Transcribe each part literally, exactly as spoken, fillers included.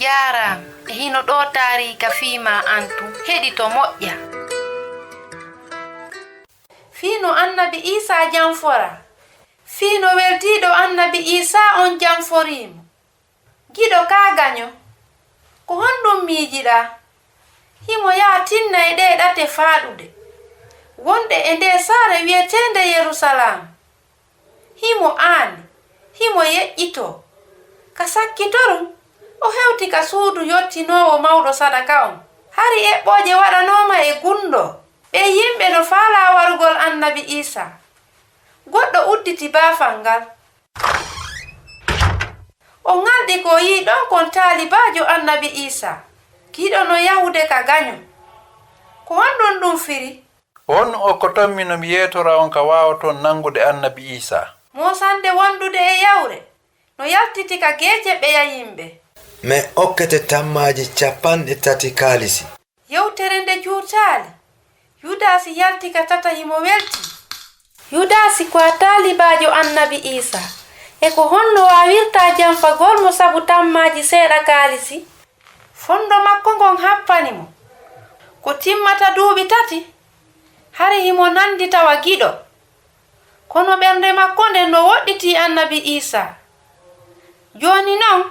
Jaaraama. E hino ɗoo taariika fii maa an tun. Heɗito moƴƴa. Fii no annabi Iisaa janforaa. Fii no weldiiɗo annabi Iisaa on janforii mo. Giɗo kaa gaɲo, ko honɗun miijiɗaa? Himo yaha tinna e ɗee ɗate faaɗuɗe, wonɗe e ndee saare wi'eteende Yerusalaam. Himo aani, himo yeƴƴitoo. Ka sakkitorun, o hewti ka suudu yottinoowo mawɗo sadaka on. Hari eɓɓooje waɗanooma e gunndoo. Ɓee yimɓe no faalaa warugol annabi Iisaa. Goɗɗo udditi baafal ngal. O ŋalɗi ko o yi'i ɗon kon taalibaajo annabi Iisaa, giɗo no yahude ka gaɲo. Ko honɗun ɗun firi? On okkoton mi no mi yeetora on ka waawoton nangude annabi Iisaa. Moosande wondude e yawre, no yaltiti ka geece ɓeya yimɓe. Men okkete tammaaji cappanɗe tati kaalisi. Yewtere nde juutaali, Yudaasi yalti ka tata himo weltii. Yudaasi ko a taalibaajo annabi Iisaa. E ko honno waawirtaa janfagol mo sabu tammaaji seeɗa kaalisi? Fondo makko ngon happani mo. Ko timmata duuɓi tati, hari himo nandita wa giɗo. Kono ɓernde makko nden no woɗɗitii annabi Iisaa. Jooni non,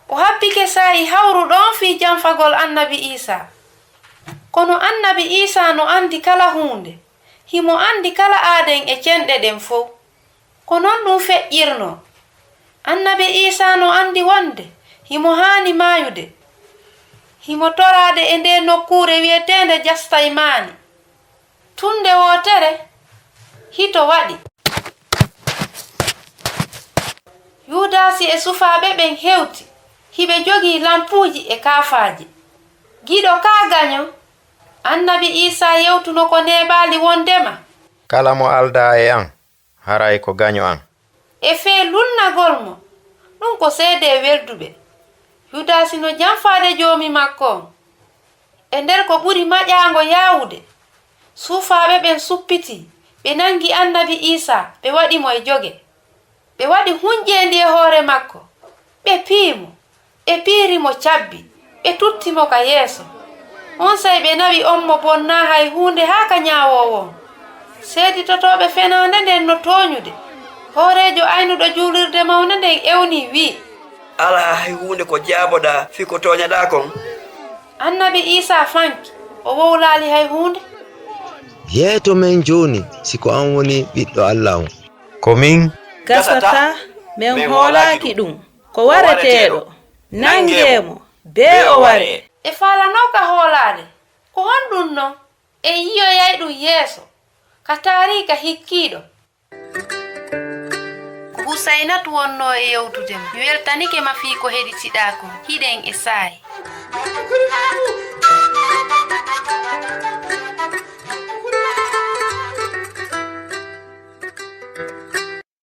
o happike saa'i hawruɗo on fii janfagol annabi Iisaa. Kono annabi Iisaa no andi kala huunde. Himo andi kala aaden e cenɗe ɗen fow. Ko non ɗun feƴƴirnoo. Annabi Iisaa no andi wonde himo haani maayude. Himo toraade e ndee nokkuure wi'eteende Jastaymaani. Tun nde wootere, hito waɗi. Yudaasi e sufaaɓe ɓen hewti, hiɓe jogii lampuuji e kaafaaje. Giɗo kaa gaɲo, annabi Iisaa yewtuno ko neeɓaali wondema. Kala mo aldaa e an, haray ko gaɲo an. E fee lunnagol mo, ɗun ko seedee welduɓe. Yudaasi no janfaade Joomi makko on. E nder ko ɓuri maƴaango yaawude, suufaaɓe ɓen suppitii, ɓe nangi annabi Iisaa, ɓe waɗi mo e joge. Ɓe waɗi hunƴeendi e hoore makko, ɓe pii mo, ɓe piiri mo cabbi, ɓe tutti mo ka yeeso. Onsay ɓe nawi on mo bonnaa hay huunde haa ka ɲaawoowo on. Seeditotooɓe fenaande nden no tooɲude. Hooreejo aynuɗo juulirde mawnde nden ewnii, wi'i. Alaa hay huunde ko jaaboɗaa fii ko tooɲaɗaa kon. Annabi Iisaa fanki, o wowlaali hay huunde. Yeeto men jooni si ko an woni Ɓiɗɗo Alla on. Ko min. Gasataa, men hoolaaki ɗun. Ko wareteeɗo. Nangee mo, bee o waree. Ɓe faalanoo ka hoolaade. Ko honɗun non? En yi'oyay ɗun yeeso, ka taariika hikkiiɗo. Ko Husaynatu wonnoo e yewtude ma. Mi weltanike ma fii ko heɗitiɗaa kon. Hiɗen e saa'i.